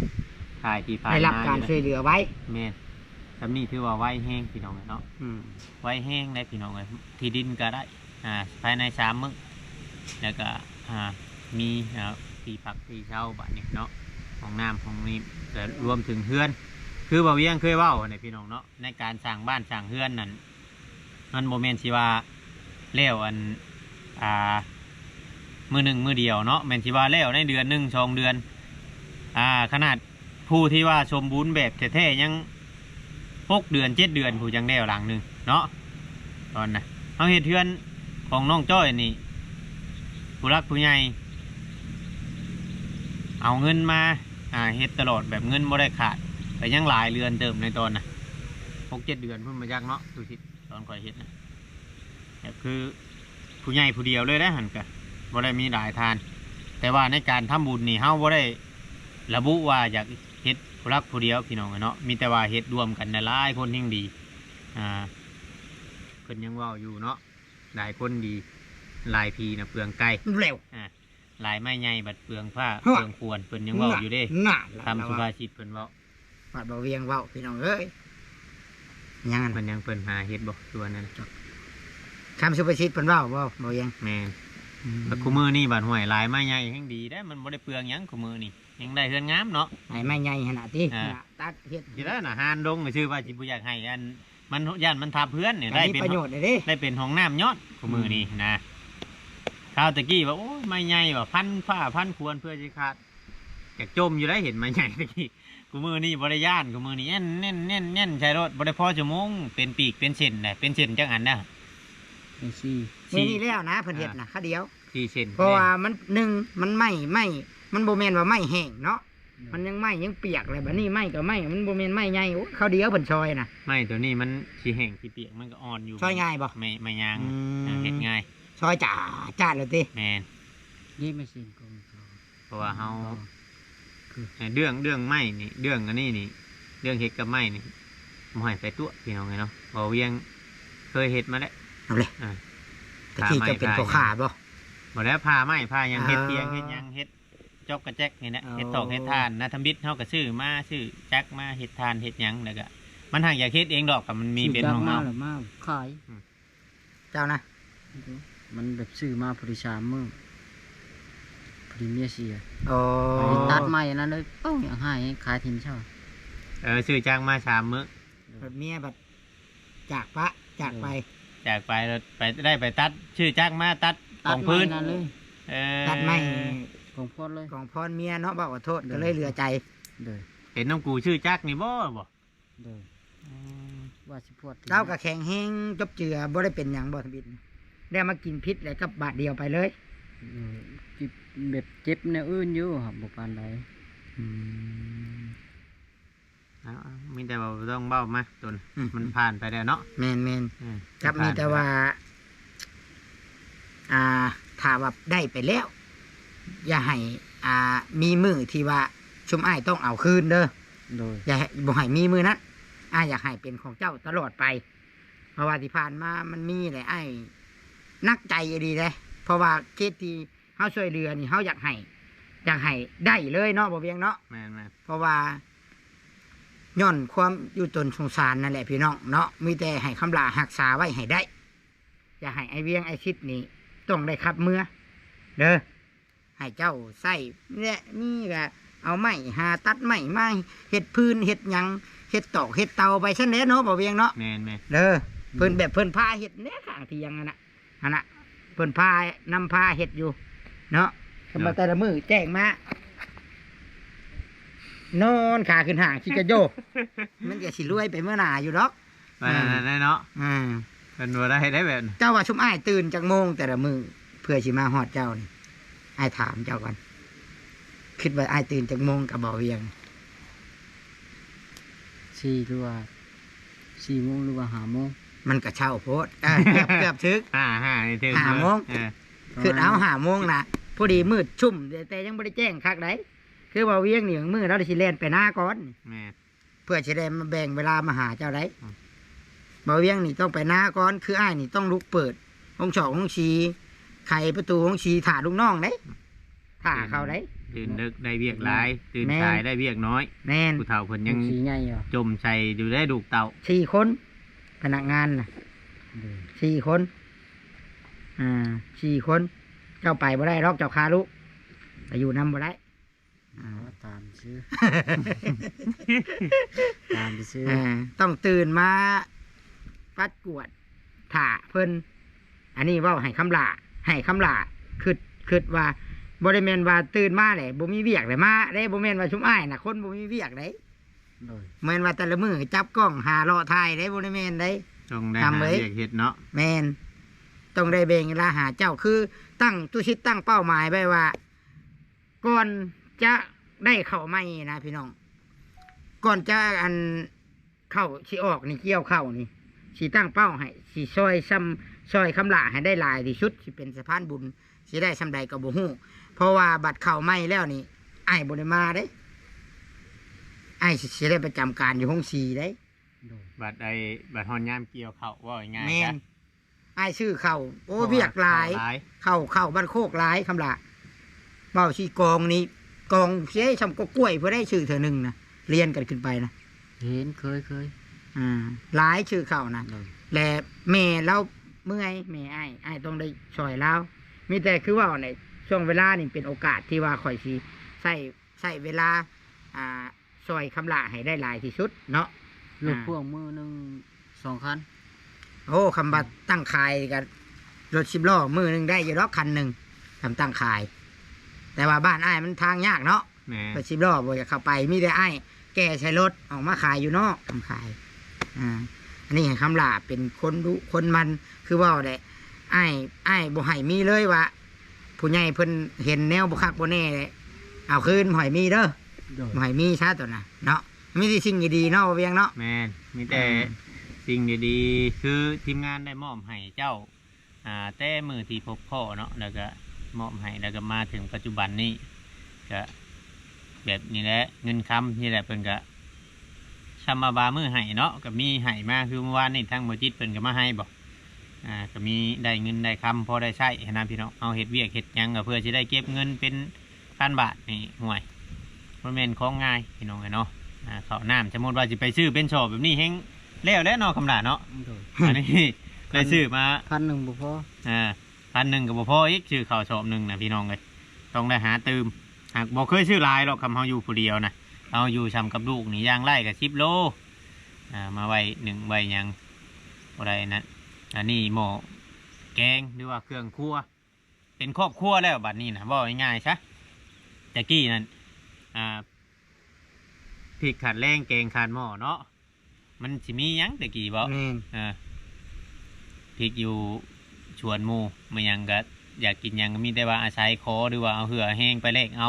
ถ่ายที่ผ่านมา ได้รับการช่วยเหลือไว แม่น ส่ำนี้ถือว่าไวแฮงพี่น้องเอ้ยเนาะ อืม ไวแฮงได้พี่น้องเอ้ย ที่ดินก็ได้ อ่า ภายในสามมื้อ แล้วก็ อ่า มี อ่า ที่พักที่เช่าบัดนี้เนาะ ห้องน้ำห้องนี้ ก็รวมถึงเฮือน คือบ่าวเวียงเคยเว้าเนี่ยพี่น้องเนาะ ในการสร้างบ้านสร้างเฮือนนั่น มันบ่แม่นสิว่าแล้วอัน อ่า มื้อหนึ่งมื้อเดียวเนาะ แม่นสิว่าแล้วในเดือนหนึ่งสองเดือน อ่า ขนาดผู้ที่ว่าสมบูรณ์แบบแท้ๆ ยังหกเดือนเจ็ดเดือนผู้จั่งแล้วหลังหนึ่งเนาะ ตอนน่ะ เฮาเฮ็ดเฮือนของน้องจ้อยนี่ ผู้หลักผู้ใหญ่ เอาเงินมา อ่า เฮ็ดตลอดแบบเงินบ่ได้ขาด แต่ยังหลายเดือนเติมในตอนน่ะ หกเจ็ดเดือนพุ้นมาจักเนาะ ดูสิ ตอนข้อยเฮ็ดนะ แบบคือผู้ใหญ่ผู้เดียวเลยนะ หั่นกะบ่ได้มีหลายท่าน แต่ว่าในการทำบุญนี่เฮาบ่ได้ระบุว่าอยากเฮ็ดผู้หลักผู้เดียวพี่น้องเนาะ มีแต่ว่าเฮ็ดร่วมกันหลายๆคนแฮ่งดี อ่า เพิ่นยังเว้าอยู่เนาะ หลายคนดี หลายผีนะเปลืองไก่ แล้ว อ่า หลายไม้ใหญ่บัดเปลืองผ้า ฮะ เปลืองขวญ เพิ่นยังเว้าอยู่เด้ น่ะ คำสุภาษิตเพิ่นเว้า บัดบ่าวเวียงเว้าพี่น้องเอ้ย ยังอัน เพิ่นยัง เพิ่นหาเฮ็ดบ่ คือว่านั่น คำสุภาษิตเพิ่นเว้าบ่ บ่าวเวียง แม่น อืม บัดคู่มื้อนี้บัดห้วยหลายไม้ใหญ่แฮ่งดีเด้ มันบ่ได้เปลืองหยังคู่มื้อนี้ ยังได้เฮือนงามเนาะ ไอ้ไม้ใหญ่หั่นน่ะติ อ่า หั่นน่ะตัดเฮ็ด สิได้น่ะ หานดงก็ชื่อว่าสิบ่อยากให้อัน มัน ย่านมันทับเฮือนเนี่ย อันนี้ ได้เป็น ประโยชน์เลยเด้ ได้เป็นห้องน้ำยอดคู่มื้อนี้นะ คราวตะกี้ว่า โอ้ย ไม้ใหญ่ว่าพันผ้าพันขวญเพื่อสิขาด อยากจมอยู่ได้เห็นไม้ใหญ่ตะกี้ คู่มื้อนี้บ่ได้ย่าน คู่มื้อนี้แน่นแน่นแน่นแน่นใช่รถ บ่ได้พอชั่วโมง เป็นปีกเป็นเส้นเลย เป็นเส้นจักอันนะ เป็นสี่ มื้อนี้แล้วนะ เพิ่นเฮ็ดนะ อ่า คาเดียว สี่เส้น เพราะว่ามัน หนึ่ง มันไม้ ไม้ มันบ่แม่นว่าไม้แห้งเนาะ มันยังไม้ยังเปียกเลย บัดนี้ไม้ก็ไม้ มันบ่แม่นไม้ใหญ่ โอ้ย คาเดียวเพิ่นซอยนะ ไม้ตัวนี้มันสิแห้งสิเปียก มันก็อ่อนอยู่ ซอยง่ายบ่ ไม้ ไม้ยาง อืม อ่า เฮ็ดง่าย ซอยจ๋าจ๋าเลยติ แม่น นี่ไม่สิ่งของเขา เพราะว่าเฮา คือ เรื่อง เรื่องไม้นี่ เรื่องอันนี้นี่ เรื่องเฮ็ดกับไม้นี่ บ่ให้ไปตัวพี่น้องเอ้ยเนาะ บ่าวเวียงเคยเฮ็ดมาแล้ว เอาเลย อ่า แต่ที่จะเป็นพ่อค้าบ่ บ่แล้ว ผ่าไม้ ผ่าหยัง อ่า เฮ็ดเตียง เฮ็ดหยัง เฮ็ดจอกกระแจกนี่แหละ อ๋อ เฮ็ดตอก เฮ็ดถ่านนะ ทำบิดเฮาก็ซื้อมา ซื้อจักรมา เฮ็ดถ่าน เฮ็ดหยัง แล้วก็ มันหากอยากเฮ็ดเองดอก ก็มันมี ซื้อ เป็น จักร ของ มา เฮา แล้วมาขาย อืม เจ้านะ มันแบบซื้อมาพอดีสามมื้อ พอดีเมียเสีย อ๋อ พอดีตัดไม้อันนั้นเลย เอ้า ยังหาย ขายถิ่นเช่า เออ ซื้อจักรมาสามมื้อ รถเมียบัดจากปะ จากไป เออ จากไป รถไป ได้ไปตัด ซื้อจักรมาตัด ตัด กองพื้น ไม้นั่นเลย เออ ตัดไม้ กองพอดเลย กองพอดเมียเนาะ บอกขอโทษ เออ ก็เลยเหลือใจ เออ เห็นน้องกูซื้อจักรนี่บ่ บ่ เด้อ อืม ว่าสิพวด เจ้าก็แข็งแฮงจบเจือ บ่ได้เป็นหยังบ่ทำอิฐ ได้มากินพิษแล้วก็บาดเดียวไปเลย เออ จิบ แบบเจ็บแนวอื่นอยู่ครับ บ่ปานใด อืม เอา เอา มีแต่ว่าบ่ต้องเว้ามา ตน อืม มันผ่านไปแล้วเนาะ แม่นๆ อืม ครับ มันผ่านไปแล้ว มีแต่ว่า อ่า ถ้าว่าได้ไปแล้ว อย่าให้ อ่า มีมื้อที่ว่าชุมอ้ายต้องเอาคืนเด้อ โดย อย่าให้ บ่ให้มีมื้อนั้น อ้ายอยากให้เป็นของเจ้าตลอดไป เพราะว่าที่ผ่านมามันมีแหละ อ้ายหนักใจอีหลีเด้ เพราะว่าเคสที่เฮาช่วยเหลือนี่ เฮาอยากให้ อยากให้ได้เลยเนาะ บ่าวเวียงเนาะ แม่นๆ เพราะว่า ย้อนความอยู่ตนสงสารนั่นแหละพี่น้องเนาะ มีแต่ให้คำหล้ารักษาไว้ให้ได้ อย่าให้ไอ้เวียงไอ้ชิดนี่ต้องได้ขับเมือ เด้อ ให้เจ้าใช้นี่แหละ มีก็เอาไม้หาตัดไม้มาเฮ็ดพื้นเฮ็ดหยัง เฮ็ดตอกเฮ็ดเตาไปซั่นแหละเนาะ บ่าวเวียงเนาะ แม่นๆ เด้อ เพิ่นแบบเพิ่นพาเฮ็ดแหน่ข้างเถียงนั่นน่ะ หั่นน่ะ เพิ่นพา นำพาเฮ็ดอยู่ เนาะ เนาะ คำว่าแต่ละมื้อแจ้งมา นอนขาขึ้นห้าง ขี้กะโยก มันก็สิรวยไปเมื่อหน้าอยู่ดอก ว่านั่นน่ะเนาะ อ่า เพิ่นบ่ได้ได้แบบนั้น เจ้าว่าชุมอ้ายตื่นจักโมงแต่ละมื้อ เพื่อสิมาฮอดเจ้านี่ อ้ายถามเจ้าก่อน คิดว่าอ้ายตื่นจักโมงกับบ่าวเวียง สี่หรือว่า สี่โมงหรือว่าห้าโมง มันก็เช้าโพด เออ เกือบ เกือบถึก ห้า ห้านี่ถึก ห้าโมง เออ คือเอา ห้าโมงน่ะ พอดีมืดชุ้ม แต่ แต่ยังบ่ได้แจ้งคักใด คือบ่าวเวียงนี่มื้อเราสิแล่นไปนาก่อน แม่น เพื่อสิได้มาแบ่งเวลามาหาเจ้าได้ อืม บ่าวเวียงนี่ต้องไปนาก่อน คืออ้ายนี่ต้องลุกเปิดห้องสอกห้องสี ไขประตูโฮงสีถ่าลูกน้องเด้ ถ่าเขาเด้ ตื่นดึกได้เวียกหลาย ตื่นสายได้เวียกน้อย แม่น ผู้เฒ่าเพิ่นยัง โฮงสีใหญ่อยู่ จ่มใส่อยู่ได้ลูกเต้า สี่คน พนักงานน่ะ อืม สี่คน อ่า สี่คน เจ้าไปบ่ได้ดอก เจ้าคาลูก ไปอยู่นำบ่ได้ อ่า ตามซื่อ ตามซื่อ อ่า ต้องตื่นมาปัดกวาดถ่าเพิ่น อันนี้เว้าให้คำหล้า ให้คำหล้า คิด คิดว่า บ่ได้แม่นว่าตื่นมาแหละ บ่มีเวียกเลยมาเด้ บ่แม่นว่าซุมอ้ายน่ะ คนบ่มีเวียกเด้ โดย แม่นว่าแต่ละมื้อจับกล้องหาเลาะถ่ายเด้ บ่ได้แม่นเด้ ต้องได้ ทำ หา เว้ย เวียกเฮ็ดเนาะ แม่น ต้องได้แบ่งเวลาหาเจ้า คือตั้ง ตุสิตตั้งเป้าหมายไว้ว่า ก่อนจะได้เข้าใหม่นะพี่น้อง ก่อนจะอันเข้าสิออกนี่ เกี่ยวเข้านี่ สิตั้งเป้าให้ สิซอยซ้ำ ซอยคำหล้าให้ได้หลายที่สุด สิเป็นสะพานบุญ สิได้ส่ำใดก็บ่ฮู้ เพราะว่าบัดเข้าใหม่แล้วนี่ อ้ายบ่ได้มาเด้ อ้ายสิ สิได้ประจำการอยู่โฮงสีเด้ โดย บัดไอ้ บัดฮอดยามเกี่ยวเข้า เว้าง่ายๆ แม่น ซะ อ้ายซื้อเข้า โอ้ เพราะว่า เวียกหลาย เข้าหลาย เข้า เข้าบ้านโคกหลาย คำหล้า เว้าสิกองนี่ กองเสียส่ำกกกล้วย ผู้ใดซื้อเทื่อหนึ่งนะ เรียนกันขึ้นไปนะ เห็น เคย เคย อ่า หลายซื้อเข้านะ โดย และแม่ลาวเมื่อย แม่อ้าย อ้ายต้องได้ซอยลาว มีแต่คือเว้าในช่วงเวลานี่เป็นโอกาสที่ว่าข้อยสิใช้ ใช้เวลา อ่า ซอยคำหล้าให้ได้หลายที่สุดเนาะ รถ อ่า พ่วงมื้อหนึ่งสองคัน โอ้ คำว่าตั้งขายก็รถสิบล้อมื้อหนึ่งได้อยู่ดอกคันหนึ่ง คำตั้งขาย แต่ว่าบ้านอ้ายมันทางยากเนาะ แม่น รถสิบล้อบ่อยากเข้าไป มีแต่อ้ายแก่ใส่รถออกมาขายอยู่นอก คำขาย อ่า อันนี้ให้คำหล้าเป็นคนดุคนมัน คือเว้าแหละ อ้าย อ้ายบ่ให้มีเลยว่า ผู้ใหญ่เพิ่นเห็นแนวบ่คักบ่แน่เลย เอาคืนบ่ให้มีเด้อ โดย บ่ให้มีซะตัวน่ะเนาะ มีแต่สิ่งดีๆเนาะ บ่เวียงเนาะ แม่น มีแต่ อ่า สิ่งดีๆ คือทีมงานได้มอบให้เจ้า อ่า แต่มื้อที่พบพ้อเนาะ แล้วก็มอบให้ แล้วก็มาถึงปัจจุบันนี้ ก็แบบนี้แหละ เงินคำนี่แหละ เพิ่นก็ ซำว่าบามื้อให้เนาะ ก็มีให้มา คือเมื่อวานนี้ทางบ่จิตเพิ่นก็มาให้บ่ อ่า ก็มีได้เงินได้คำพอได้ใช้หั้นนะพี่น้อง เฮาเฮ็ดเวียกเฮ็ดหยังก็เพื่อสิได้เก็บเงินเป็นพันบาทนี่ ห่วย บ่แม่นของง่ายพี่น้องเอ้ยเนาะ อ่า ข้าวน้ำ สมมุติว่าสิไปซื้อเป็นสอบแบบนี้แฮงแล้วแหละเนาะ คำหล้าเนาะ โดย อันนี้ ได้ซื้อมา พันหนึ่งบ่พอ อ่า พันหนึ่งก็บ่พออีก ซื้อข้าวสอบหนึ่งนะพี่น้องเอ้ย ต้องได้หาตื่ม หากบ่เคยซื้อหลายหรอก คำเฮาอยู่ผู้เดียวนะ เฮาอยู่ส่ำกับลูกนี่ อย่างหลายก็สิบโล อ่า มาไว้นึ่งไว้หยังบ่ได้นะ อันนี้หม้อแกงหรือว่าเครื่องครัว เป็นครอบครัวแล้วบัดนี้นะ เว้าง่ายๆซะ แต่กี้นั่น อ่า พริกขาดแรง แกงขาดหม้อเนาะ มันสิมีหยังแต่กี้บ่ แม่น อ่า พริกอยู่สวนหมู่ มาหยังก็อยากกินหยังก็มีแต่ว่าอาศัยขอ หรือว่าเอาเหือแฮงไปแลกเอา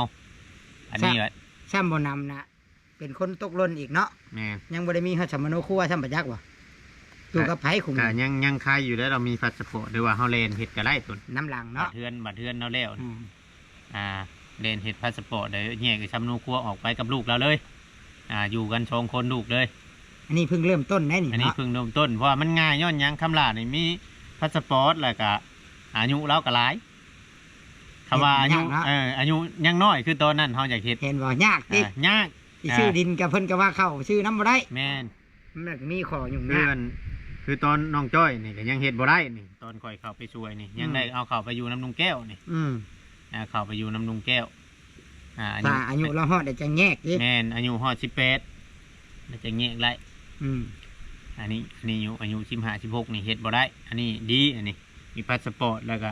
อันนี้ ซ้ำ ว่า ซ้ำบ่นำนะ เป็นคนตกหล่นอีกเนาะ แม่น ยังบ่ได้มีฮอดสมโนครัวซ้ำบ่จักบ่ อยู่กับไผคุม ก็ยัง ยังใครอยู่แล้ว เรามีพาสปอร์ต หรือว่าเฮาแล่นเฮ็ดก็ได้ตุน นำหลังเนาะ บัดเฮือน บัดเฮือนเราแล้ว อืม อ่า แล่นเฮ็ดพาสปอร์ต เดี๋ยวแยกไอ้สมโนครัวออกไปกับลูกเราเลย อ่า อยู่กันสองคนลูกเลย อันนี้เพิ่งเริ่มต้นได้นี่ อันนี้ เนาะ เพิ่งเริ่มต้น เพราะว่ามันง่ายย้อนหยัง คำหล้านี่มีพาสปอร์ต แล้วก็อายุเราก็หลาย คำว่าอายุ ยากเนาะ เออ อายุยังน้อย คือตอนนั้นเฮาอยากเฮ็ด เห็นบ่ ยากติ อ่ายาก สิซื้อ อ่า ดินกับเพิ่นก็ว่าเข้าซื้อนำบ่ได้ แม่น มันมีข้อยุ่งยาก คืออัน คือตอนน้องจ้อยนี่ก็ยังเฮ็ดบ่ได้นี่ ตอนข้อยเข้าไปช่วยนี่ ยัง อืม ได้เอาเข้าไปอยู่นำลุงแก้วนี่ อืม อ่า เข้าไปอยู่นำลุงแก้ว อ่า อายุ ถ้าอายุเราฮอดแล้วจั่งแยกติ แม่น อายุฮอดสิบแปดแล้วจั่งแยกได้ อืม อันนี้ อันนี้อายุ อายุสิบห้า สิบหกนี่เฮ็ดบ่ได้ อันนี้ดี อันนี้มีพาสปอร์ต แล้วก็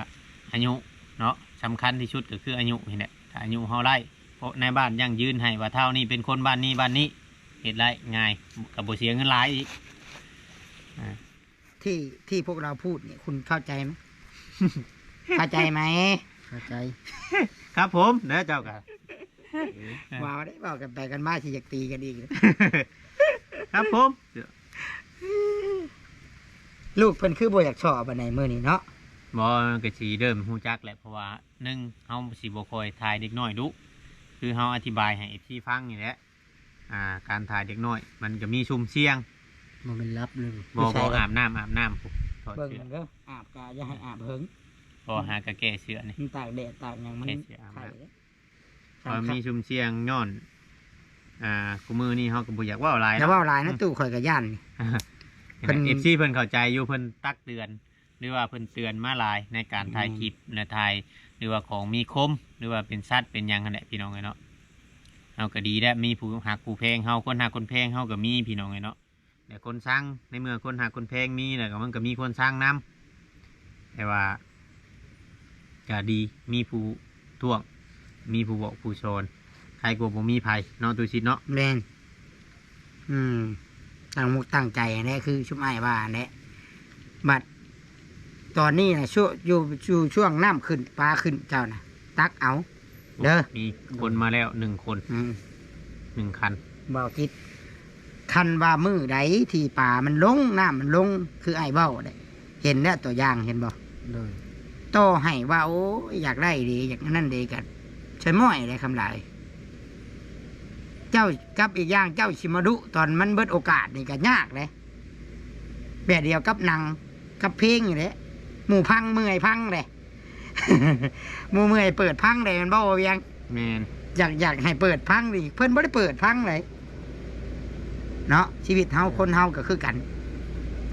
อายุเนาะ สำคัญที่สุดก็คืออายุนี่แหละ ถ้าอายุเฮาได้ เพราะนายบ้านยั่งยืนให้ว่าเฒ่านี่เป็นคนบ้านนี้บ้านนี้ เฮ็ดได้ง่าย ก็บ่เสียเงินหลายอีก อ่า ที่ ที่พวกเราพูดเนี่ย คุณเข้าใจไหม เข้าใจไหม เข้าใจ ครับผม เด้อเจ้าก็ ว่าได้ เว้ากันไปกันมาสิอยากตีกันอีก ครับผม ลูกเพิ่นคือบ่อยากสอบปานใดมื้อนี้เนาะ บ่ มันก็สิเริ่มฮู้จักแหละ เพราะว่า หนึ่ง เฮาสิบ่ค่อยถ่ายเด็กน้อยดุ คือเฮาอธิบายให้ เอฟซี ฟังนี่แหละ อ่า การถ่ายเด็กน้อย มันก็มีซุ่มเสี่ยง บ่แม่นหลับเลย บ่ บ่ อาบน้ำ อาบน้ำ พุ้น ถอด เบิ่ง เสื้อ มันเด้อ อาบก็อย่าให้อาบเหิง บ่หากะแก้เสื้อนี่ มันตากแดดตากหยังมัน แก้เสื้ออาบน้ำ ไข้เด้ พอมีซุ่มเสี่ยงย้อน อ่า คู่มื้อนี้เฮาก็บ่อยากเว้าหลาย อย่า เนาะ เว้าหลายนะตู้ ข่อยก็ย่านนี่ เพิ่น เอฟซีเพิ่นเข้าใจอยู่ เพิ่นตักเตือน หรือว่าเพิ่นเตือนมาหลายในการถ่าย อืม คลิปนะ ถ่าย หรือว่าของมีคม หรือว่าเป็นสัตว์เป็นหยังหั่นแหละพี่น้องเอ้ยเนาะ เฮาก็ดีแล้ว มีผู้ฮักผู้แพงเฮา คนฮักคนแพงเฮาก็มีพี่น้องเอ้ยเนาะ แต่คนซัง ในเมื่อคนฮักคนแพงมีแล้วก็มันก็มีคนซังนำ แต่ว่าก็ดี มีผู้ท้วง มีผู้บอกผู้สอน ใครกลัวบ่มีภัยเนาะ ตู้ชิดเนาะ แม่น อืม ตั้งมุกตั้งใจแหละ คือชุมอ้ายว่าแหละ บัดตอนนี้นะ ช่วง อยู่ อยู่ช่วงน้ำขึ้น ปลาขึ้นเจ้านะ ตักเอา เด้อ มีคนมาแล้วหนึ่งคน อืม หนึ่งคัน เว้าจิต คันว่ามื้อใดที่ปลามันลง น้ำมันลง คืออ้ายเว้าได้ เห็นแล้วตัวอย่าง เห็นบ่ โดย ต่อให้ว่า โอ้ย อยากได้เด้ อยากนั่นเด้ ก็ใช้ม้อยได้คำหลาย เจ้ากับอีกอย่าง เจ้าสิมาดุตอนมันเบิดโอกาสนี่ก็ยากเลย แบบเดียวกับหนัง กับเพลงนี่แหละ หมู่พังเมื่อยพังเลย หมู่เมื่อยเปิดพังเลย แม่นบ่ เวียง แม่น อยาก อยากให้เปิดพังนี่ เพิ่นบ่ได้เปิดพังเลย เนาะ ชีวิตเฮา คนเฮาก็คือกัน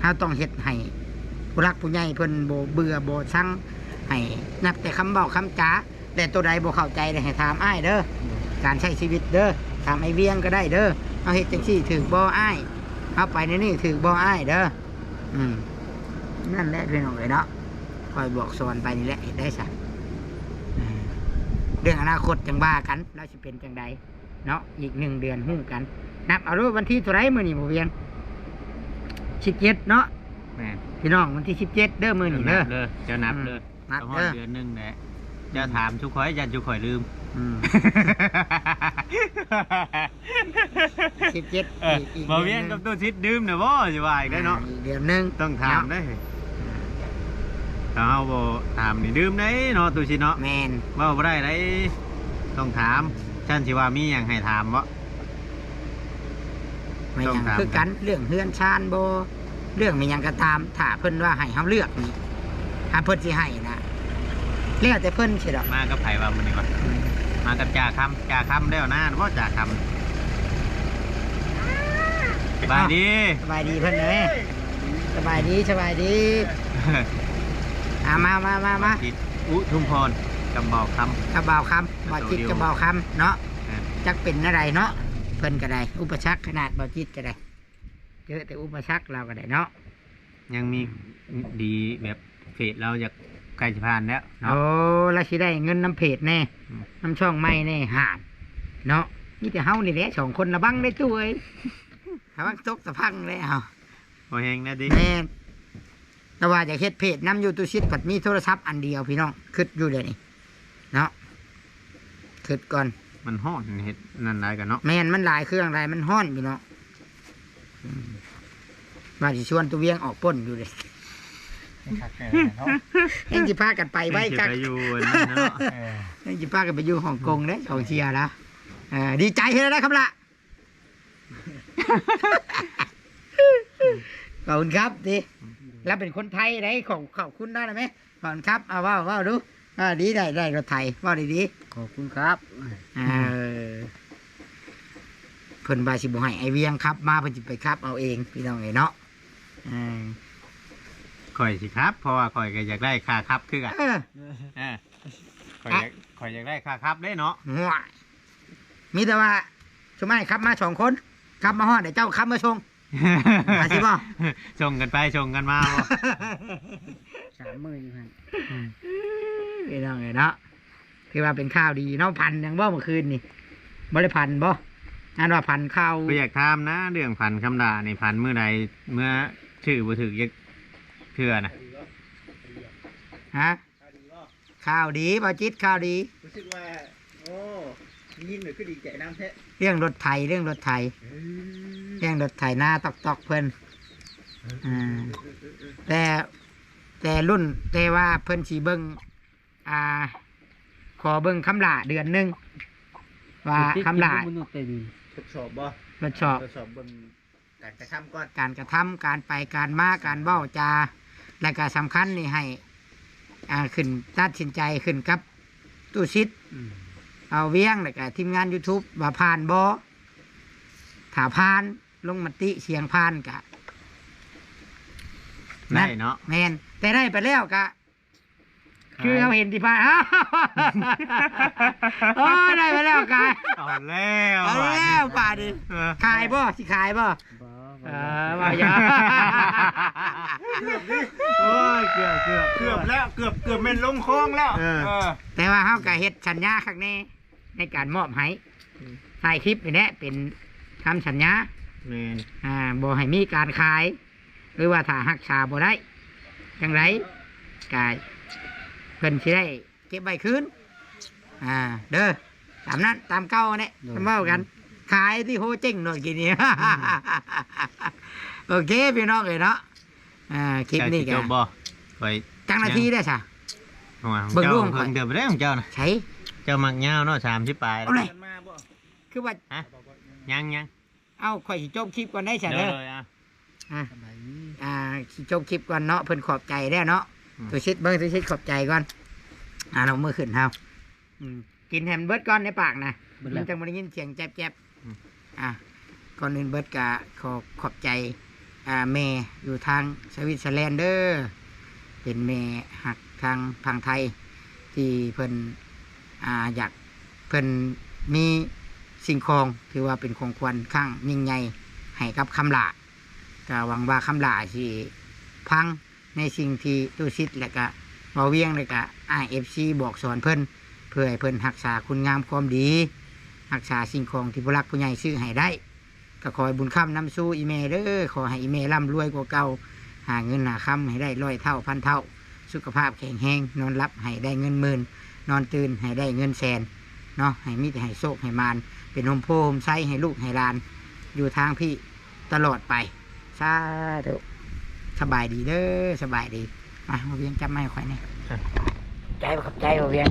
เฮาต้องเฮ็ดให้ผู้หลักผู้ใหญ่เพิ่นบ่เบื่อบ่ซัง ให้นับแต่คำเว้าคำจา แต่ตัวใดบ่เข้าใจเลย ให้ถามอ้ายเด้อ การใช้ชีวิตเด้อ ถามไอ้เวียงก็ได้เด้อ เฮาเฮ็ดจังซี่ถืกบ่อ้าย เฮาไปในนี่ถืกบ่อ้ายเด้อ อืม นั่นแหละพี่น้องเอ้ยเนาะ คอยบอกสอนไปนี่แหละ เฮ็ดได้ซะ อ่า เรื่องอนาคตจังว่ากัน เราสิเป็นจังใดเนาะ อีกหนึ่งเดือนฮู้กัน นับเอาเด้อ วันที่เท่าไหร่มื้อนี้ บ่เวียง สิบเจ็ด เนาะ แม่น พี่น้อง วันที่สิบเจ็ด เด้อ มื้อนี้เด้อ เด้อ เจ้านับเด้อ นับ ก็ฮอด เด้อ เดือนหนึ่งแหละ เจ้าถามทุกข้อย ย่านทุกข้อยลืม อืม สิบเจ็ด เออ อีกอีก บ่เวียง เดือนหนึ่ง กับตู้ชิดดื่มน่ะบ่ สิว่าอีกได้เนาะ อีกเดือนหนึ่ง ต้องถามได้ ถ้าเฮาบ่ถามนี่ดื่มได้เนาะ ตู้ชิดเนาะ แม่น เว้าบ่ได้ได้ ต้องถาม ฉันสิว่ามีหยังให้ถามบ่ ไม่หยัง ต้องถาม คือกัน เรื่องเฮือนชานบ่ เรื่องไม่หยังก็ตาม ถ้าเพิ่นว่าให้เฮาเลือกนี่ ถ้าเพิ่นสิให้นะ แล้วแต่เพิ่นสิดอก มากับไผว่ามื้อนี้วะ มากับจ่าคำ จ่าคำแล้วนะ บ่จ่าคำ สบายดี สบายดีเพิ่นเด้ สบายดี สบายดี อ่ะ มา มา มา มา จิตร อุทุมพร กับบ่าวคำ กับบ่าวคำ บ่าวจิตร กับบ่าวคำเนาะ อ่า จักเป็นอะไรเนาะ เพิ่นก็ได้ อุปสรรคขนาดบ่าวจิตรก็ได้ เจอแต่อุปสรรคเราก็ได้เนาะ ยังมีดีแบบเพจเราอยากใกล้สิผ่านแล้วเนาะ โอ้ แล้วสิได้เงินนำเพจแน่ อืม นำช่องใหม่แน่ หาดเนาะ มีแต่เฮานี่แหละ สองคน ระวังได้อตู้เอ้ย ระวังตกตะพังแล้ว บ่แฮงแน่ติ แม่น แต่ว่าอยากเฮ็ดเพจนำอยู่ ตู้ชิด ผัดมีโทรศัพท์อันเดียวพี่น้อง คิดอยู่เดี๋ยวนี้ เนาะ คิดก่อน มันฮ้อนเฮ็ดนั่นหลายกันเนาะ แม่น มันหลายเครื่องหลาย มันฮ้อนพี่น้อง อืม ว่าสิชวนตู้เวียงออกป่นอยู่เลย คักแน่เนาะ ยังสิพากันไปไว้คัก ยังสิไปอยู่อันนั้นเนาะ เออ ยังสิพากันไปอยู่ฮ่องกงเด้ ของเชียร์นะ เออ ดีใจเฮ็ดแล้วนะครับล่ะ ขอบคุณครับติ แล้วเป็นคนไทยได้ ของ ขอบคุณได้ไหม ขอบคุณครับ เอา เว้า เว้าดู อ่า ดี ได้ ได้รถไถ เว้าดีๆ ขอบคุณครับ เออ เพิ่นว่าสิบ่ให้ไอ้เวียงขับมา เพิ่นสิไปขับเอาเอง พี่น้องเอ้ยเนาะ เออ ข่อยสิครับ เพราะว่าข่อยก็อยากได้ค่าขับคือกัน เออ เออ ข่อยอยาก ข่อยอยากได้ค่าขับเด้เนาะ ห่วย มีแต่ว่า ซุมอ้ายขับมาสองคน ขับมาฮอด เดี๋ยวเจ้าขับมาส่ง อาชีพบ่ ส่งกันไปส่งกันมาบ่ สามหมื่นพัน พี่น้องเอ้ยเนาะ คือว่าเป็นข่าวดีเนาะ ฝันหยังบ่เมื่อคืนนี่ บ่ได้ฝันบ่ อันว่าฝันข่าว บ่อยากถามนะ เรื่องฝันคำด่านี่ ฝันมื้อใด เมื่อชื่อบ่ถืกจักเทื่อนะ ฮะ ข่าวดี บ่าวจิต ข่าวดี รู้สึกว่า โอ้ ได้ยินหน่อยคือดีใจน้ำแท้ เรื่องรถไถ เรื่องรถไถ เออ เรื่องรถไถนาตอกๆเพิ่น อ่า แต่ แต่รุ่น แต่ว่าเพิ่นสิเบิ่ง อ่า ขอเบิ่งคำหล้าเดือนหนึ่ง ว่าคำหล้า มนุษย์เต็ม ทดสอบบ่ ทดสอบ ทดสอบเบิ่งการกระทำก่อน การกระทำ การไป การมา การเว้าจา และก็สำคัญนี่ให้ อ่า ขึ้น ตัดสินใจขึ้นกับตู้สิทธิ์ อืม เอาเวียง แล้วก็ทีมงาน YouTube ว่าผ่านบ่ ถ้าผ่าน ลงมติเสียงผ่านก็ ได้เนาะ แม่น แต่ได้ไปแล้วก็ คือเขาเห็นที่ผ่าน อ้าว โอ้ย ได้ไปแล้วขาย เอาแล้ว เอาแล้วป่าดิ เออ ขายบ่ สิขายบ่ บ่ เออ ว่าอย่า โอ้ย เกือบเกือบ เกือบแล้วเกือบเกือบเป็นลงคลองแล้ว เออ เออ แต่ว่าเขาก็เฮ็ดสัญญาข้างใน ในการมอบให้ ถ่ายคลิปนี่แหละเป็นคำสัญญา แมน อ่า บ่ให้มีการขาย หรือว่าถ้ารักษาบ่ได้ จังได๋ ก็เพิ่นสิได้เก็บไว้คืน อ่า เด้อ ตามนั้น ตามเก่าเนี่ย เว้ากัน ขายที่โฮเจ๊งหน่อยกินนี่ โอเค พี่น้องเอ้ยเนาะ อ่า คลิปนี้ ใกล้สิจ ก็ บบ่ไป จังนาทีได้ซะ ของ เบิ่ง เจ้า รูป เพิ่งเดือนไปได้ของเจ้านะ ใช่ เจ้ามักยาวเนาะ สามสิบ ปลาย เอาเลย คือว่า ยังยัง เอาข่อยสิจบคลิปก่อนได้ซะ เดี๋ยว เด้อ เลยอ่ะ อ่ะ สบายดี อ่า สิจบคลิปก่อนเนาะ เพิ่นขอบใจแล้วเนาะ อืม ตุชิด เบิ่งตุชิดขอบใจก่อน อ่า ลงมือขึ้นเฮา อืม กินให้มันเบิดก่อนในปากนะ เบิดแล้ว มันจังบ่ได้ยินเสียงแจ๊บๆ อ่ะ ก่อนอื่นเบิดก็ขอขอบใจ อ่า แม่อยู่ทางสวิตเซอร์แลนด์เด้อ เป็นแม่ฮักทางฝั่งไทย ที่เพิ่น อ่า อยาก เพิ่นมีสิ่งของ ถือว่าเป็นของขวัญครั้งยิ่งใหญ่ให้กับคำหลา ก็หวังว่าคำหลาสิฟังในสิ่งที่ตุชิด และก็บ่าวเวียง และก็อ้าย เอฟซี บอกสอนเพิ่น เพื่อให้เพิ่นรักษาคุณงามความดี รักษาสิ่งของที่ผู้หลักผู้ใหญ่ซื้อให้ได้ ก็ขอให้บุญค้ำนำสู่อีแม่เด้อ ขอให้อีแม่ร่ำรวยกว่าเก่า หาเงินหาคำให้ได้ร้อยเท่าพันเท่า สุขภาพแข็งแรง นอนหลับให้ได้เงินหมื่น นอนตื่นให้ได้เงินแสน เนาะ ให้มีแต่ให้โชคให้หมาน เป็นโฮมโพธิ์โฮมไซให้ลูกให้หลาน อยู่ทางพี่ตลอดไป สาธุ สบายดีเด้อ สบายดี อ่ะ บ่าวเวียงจับไม้ข่อยแหน่ ใจบ่าว ขอบใจบ่าวเวียง